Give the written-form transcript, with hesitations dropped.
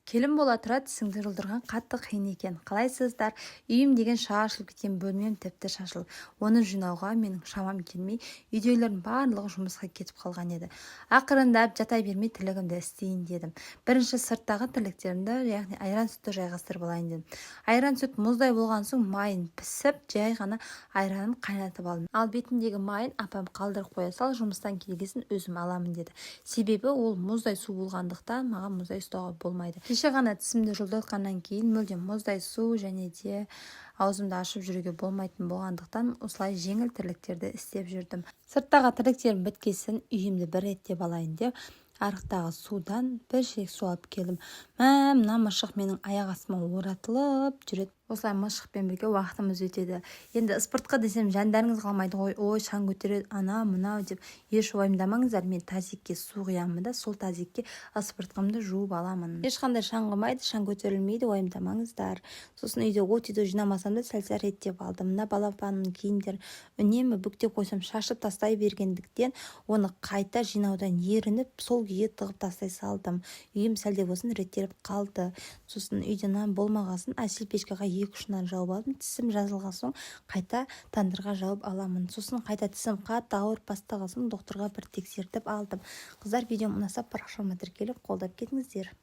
Келін бола тұра тісіңді жұлдырған қатты қиын екен. Қалайсыздар? Үйім деген шашылып кеткен, бөлмем тіпті шашылып. Оны жинауға менің шамам келмей, үйдегілердің барлығы жұмысқа кетіп қалған еді. Ақырындап, жата бермей, тірлігімді істейін дедім. Бірінші сырттағы тірліктерімді, яғни айран, сүтті жайғастырып алайын дедім. Айран, сүт мұздай болған соң, майын пісіп, жай ғана айранын қайнатып алдым. Ал бетіндегі майын апам қалдырып қоя сал, жұмыстан келгесін өзім аламын деді. Себебі ол мұздай су болғандықтан, маған мұздай ұстауға болмайды. Кеше ғана тісімді жұлдыртқаннан кейін мүлдем мұздай су және де аузымды ашып жүруге болмайтын болғандықтан, осылай жеңіл тірліктерді істеп жүрдім. Сырттағы тірліктерім біткесін, үйімді бір реттеп алайын деп, арықтағы судан бір шелек су алып келдім. Мә, мына мысық менің аяқ астыма оратылып жүреді. Осылай мысықпен бірге уақытымыз өтеді. Енді ыспыртқы десем, жандарыңыз қалмайды ғой. Ой, шаң көтереді, ана мынау деп еш уайымдамаңыздар. Мен тазикке су құямын да, сол тазикке ыспыртқымды жуып аламын. Ешқандай шаң қылмайды, шаң көтерілмейді, уайымдамаңыздар. Сосын үйде от үйді жинамасам да, сәл сәл реттеп алдым. Мына балапанның киімдерін үнемі бүктеп қойсам, шашып тастай бергендіктен, оны қайта жинаудан ерініп, сол күйі тығып тастай салдым. Үйім сәл де болсын реттеліп қалды. Сосын үйде нан болмағасын, әсел печкаға екі үш нан жауып алдым. Тісім жазылған соң, қайта тандырға жауып аламын. Сосын қайта тісім қатты ауырып бастаған соң, докторға бір тексертіп алдым. Қыздар, видеом ұнаса, парақшама тіркеліп, қолдап кетіңіздер.